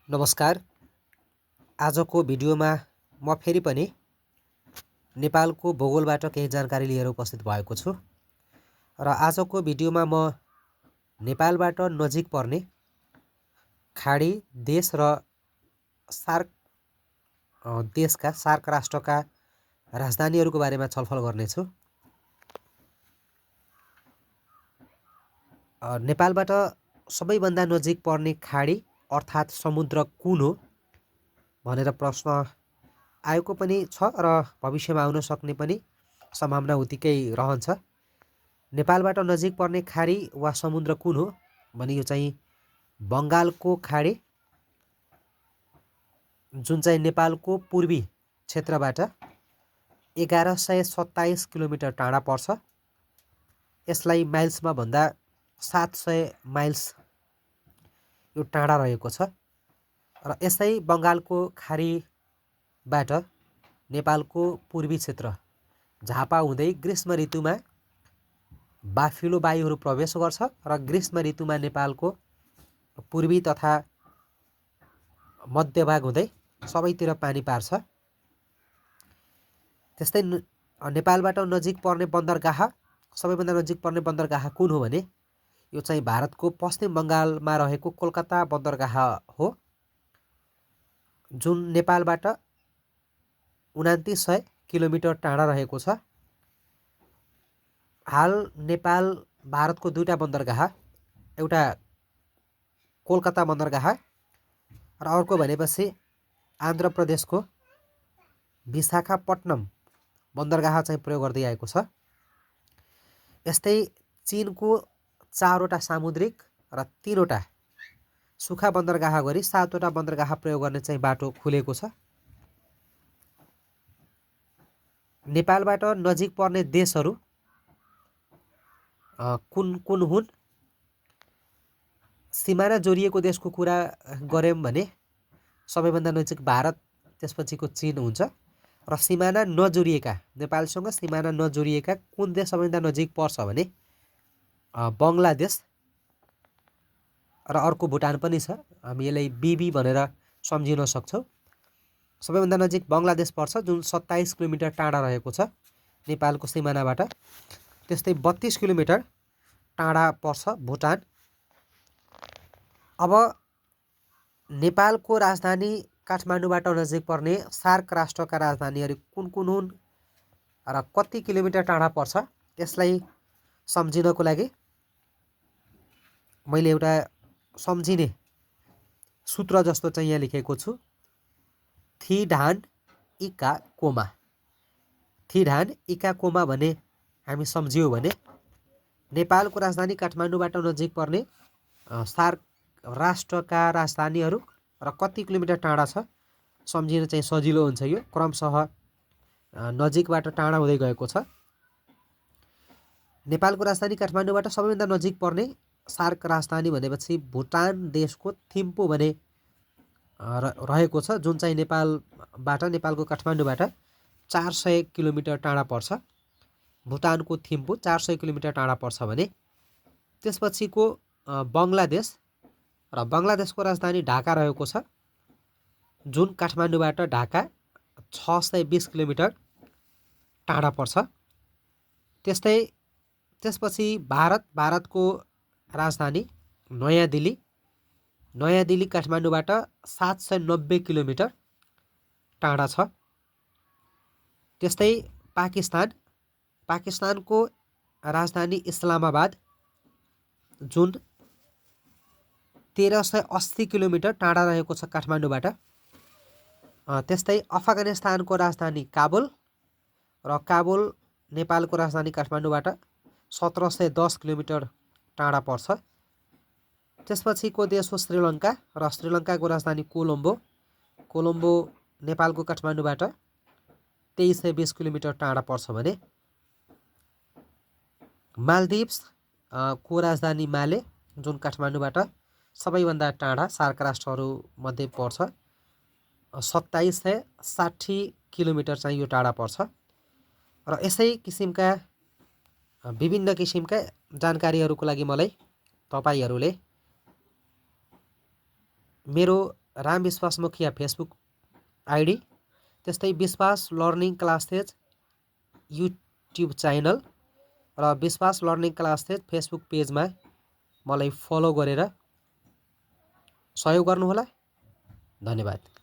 नमस्कार। आजको भिडियोमा म फेरि पनि नेपालको भूगोलबाट केही जानकारी लिएर उपस्थित भएको छु र आजको भिडियोमा म नेपालबाट नजिक पर्ने खाडी देश र सार्क सार्क राष्ट्रका राजधानीहरूको बारेमा छलफल गर्नेछु। नेपालबाट सबैभन्दा नजिक पर्ने खाडी अर्थात् समुद्र कुन हो भनेर प्रश्न आएको पनि छ र भविष्यमा आउन सक्ने पनि सम्भावना उत्तिकै रहन्छ। नेपालबाट नजिक पर्ने खाडी वा समुद्र कुन हो भने यो चाहिँ बङ्गालको खाडी, जुन चाहिँ नेपालको पूर्वी क्षेत्रबाट 1127 किलोमिटर टाढा पर्छ। यसलाई माइल्समा भन्दा 700 माइल्स यो टाढा रहेको छ र यसै बङ्गालको खाडीबाट नेपालको पूर्वी क्षेत्र झापा हुँदै ग्रीष्म ऋतुमा बाफिलो वायुहरू प्रवेश गर्छ र ग्रीष्म ऋतुमा नेपालको पूर्वी तथा मध्यभाग हुँदै सबैतिर पानी पार्छ। त्यस्तै नेपालबाट नजिक पर्ने बन्दरगाह, सबैभन्दा नजिक पर्ने बन्दरगाह कुन हो भने यो चाहिँ भारतको पश्चिम बङ्गालमा रहेको कोलकाता बन्दरगाह हो, जुन नेपालबाट 2900 किलोमिटर टाढा रहेको छ। हाल नेपाल भारतको दुईटा बन्दरगाह, एउटा कोलकाता बन्दरगाह र अर्को भनेपछि आन्ध्र प्रदेशको विशाखापट्टनम बन्दरगाह चाहिँ प्रयोग गर्दै आएको छ। यस्तै चीनको 4वटा सामुद्रिक र 3वटा सुखा बन्दरगाह गरी 7वटा बन्दरगाह प्रयोग गर्ने चाहिँ बाटो खुलेको छ। नेपालबाट नजिक पर्ने देशहरू कुन कुन हुन्? सिमाना जोडिएको देशको कुरा गऱ्यौँ भने सबैभन्दा नजिक भारत, त्यसपछिको चीन हुन्छ र सिमाना नजोडिएका, नेपालसँग सिमाना नजोडिएका कुन देश सबैभन्दा नजिक पर्छ भने बङ्गलादेश र अर्को भुटान पनि छ। हामी यसलाई बीबी भनेर सम्झिन सक्छौँ। सबैभन्दा नजिक बङ्गलादेश पर्छ, जुन 27 किलोमिटर टाढा रहेको छ नेपालको सिमानाबाट। त्यस्तै 32 किलोमिटर टाढा पर्छ भुटान। अब नेपालको राजधानी काठमाडौँबाट नजिक पर्ने सार्क राष्ट्रका राजधानीहरू कुन कुन हुन् र कति किलोमिटर टाढा पर्छ, यसलाई सम्झिनको लागि मैले एउटा सम्झिने सूत्र जस्तो चाहिँ यहाँ लेखेको छु। थिडान इका कोमा। थिडान इका कोमा भने हामी सम्झियो भने नेपालको राजधानी काठमाडौँबाट नजिक पर्ने सार्क राष्ट्रका राजधानीहरू र कति किलोमिटर टाढा छ सम्झिन चाहिँ सजिलो हुन्छ। यो क्रमशः नजिकबाट टाढा हुँदै गएको छ। नेपालको राजधानी काठमाडौँबाट सबैभन्दा नजिक पर्ने सार्क राजधानी भनेपछि भुटान देशको थिम्पू भने रहेको छ, जुन चाहिँ नेपालको काठमाडौँबाट 400 किलोमिटर टाढा पर्छ। भुटानको थिम्पू 400 किलोमिटर टाढा पर्छ भने त्यसपछिको बङ्गलादेश र बङ्गलादेशको राजधानी ढाका रहेको छ, जुन काठमाडौँबाट ढाका 620 किलोमिटर टाढा पर्छ। त्यसपछि भारतको राजधानी नयाँ दिल्ली काठमाडौँबाट 790 किलोमिटर टाढा छ। त्यस्तै पाकिस्तानको राजधानी इस्लामाबाद, जुन 1380 किलोमिटर टाढा रहेको छ काठमाडौँबाट। त्यस्तै अफगानिस्तानको राजधानी काबुल र काबुल नेपालको राजधानी काठमाडौँबाट 1710 किलोमिटर टाढा पर्छ। त्यसपछिको देश हो श्रीलङ्का र श्रीलङ्काको राजधानी कोलम्बो नेपालको काठमाडौँबाट 2320 किलोमिटर टाढा पर्छ भने मालदिभ्स को राजधानी माले, जुन काठमाडौँबाट सबैभन्दा टाढा सार्क राष्ट्रहरू मध्ये पर्छ, 2760 किलोमिटर चाहिँ यो टाढा पर्छ। र यसै किसिमका विभिन्न किसिमका जानकारीहरूको लागि मलाई तपाईँहरूले मेरो राम विश्वास मुखिया फेसबुक आइडी, त्यस्तै विश्वास लर्निङ क्लासेज युट्युब च्यानल र विश्वास लर्निङ क्लासेज फेसबुक पेजमा मलाई फलो गरेर सहयोग गर्नुहोला। धन्यवाद।